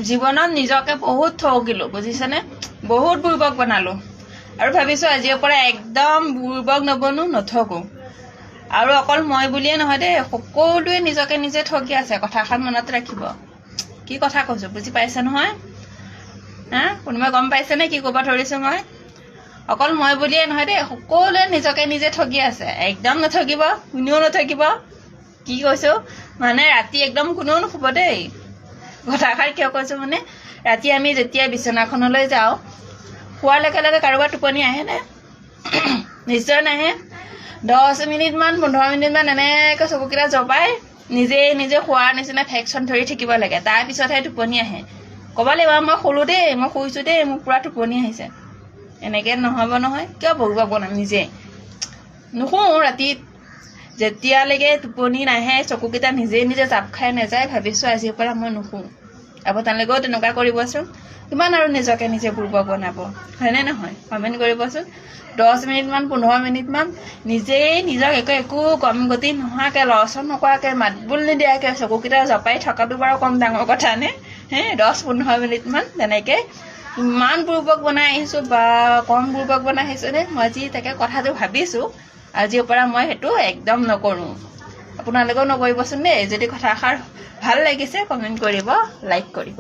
জীৱনত নিজকে বহুত ঠগিলোঁ, বুজিছেনে? বহুত বুৰ্বক বনালোঁ আৰু ভাবিছোঁ আজিৰ পৰা একদম বুৰ্বক নবনো, নঠগো। আৰু অকল মই বুলিয়ে নহয় দেই, সকলোৱে নিজকে নিজে ঠগি আছে। কথাষাৰ মনত ৰাখিব। কি কথা কৈছোঁ বুজি পাইছে নহয়? হা, কোনোবাই গম পাইছেনে কি ক'ব ধৰিছোঁ মই? অকল মই বুলিয়ে নহয় দেই, সকলোৱে নিজকে নিজে ঠগি আছে। একদম নঠগিব, কোনেও নঠগিব। কি কৈছোঁ মানে, ৰাতি একদম কোনেও নুশুব দেই। কথাষাৰ কিয় কৈছোঁ মানে, ৰাতি আমি যেতিয়া বিচনাখনলৈ যাওঁ, শোৱাৰ লগে লগে কাৰোবাৰ টোপনি আহেনে? নিশ্চয় নাহে। 10 মিনিটমান, 15 মিনিটমান এনেকৈ চকুকেইটা জপাই নিজে নিজে শোৱাৰ নিচিনা ফেকচন ধৰি থাকিব লাগে, তাৰপিছতহে টোপনি আহে। ক'ব লাগিব, মই শুলোঁ দেই, মই শুইছোঁ দেই, মোৰ পূৰা টোপনি আহিছে। এনেকৈ নহ'ব নহয়। কিয় বুৰ্বক বনাম নিজে? নুশুওঁ ৰাতি যেতিয়ালৈকে টোপনি নাহে, চকুকেইটা নিজে নিজে জাপ খাই নাযায়। ভাবিছোঁ আজিৰ পৰা মই নুশুওঁ। আপোনালোকেও তেনেকুৱা কৰিবচোন। কিমান আৰু নিজকে নিজে বুৰ্বক বনাব, হয়নে নহয়? কমেণ্ট কৰিবচোন। 10 মিনিটমান, 15 মিনিটমান নিজেই নিজক একো একো কম গতি নোহোৱাকৈ, লৰচৰ নকৰাকৈ, মাত বোল নিদিয়াকৈ চকুকেইটা জপাই থকাটো বাৰু কম ডাঙৰ কথা নে? হে, 10-15 মিনিটমান তেনেকৈ ইমান বুৰ্বক বনাই আহিছোঁ বা কম বুৰ্বক বনাই আহিছোঁ নে? মই আজি তাকে কথাটো ভাবিছোঁ, আজিৰ পৰা মই সেইটো একদম নকৰোঁ। আপোনালোকেও নকৰিবচোন দেই। যদি কথাষাৰ ভাল লাগিছে, কমেণ্ট কৰিব, লাইক কৰিব।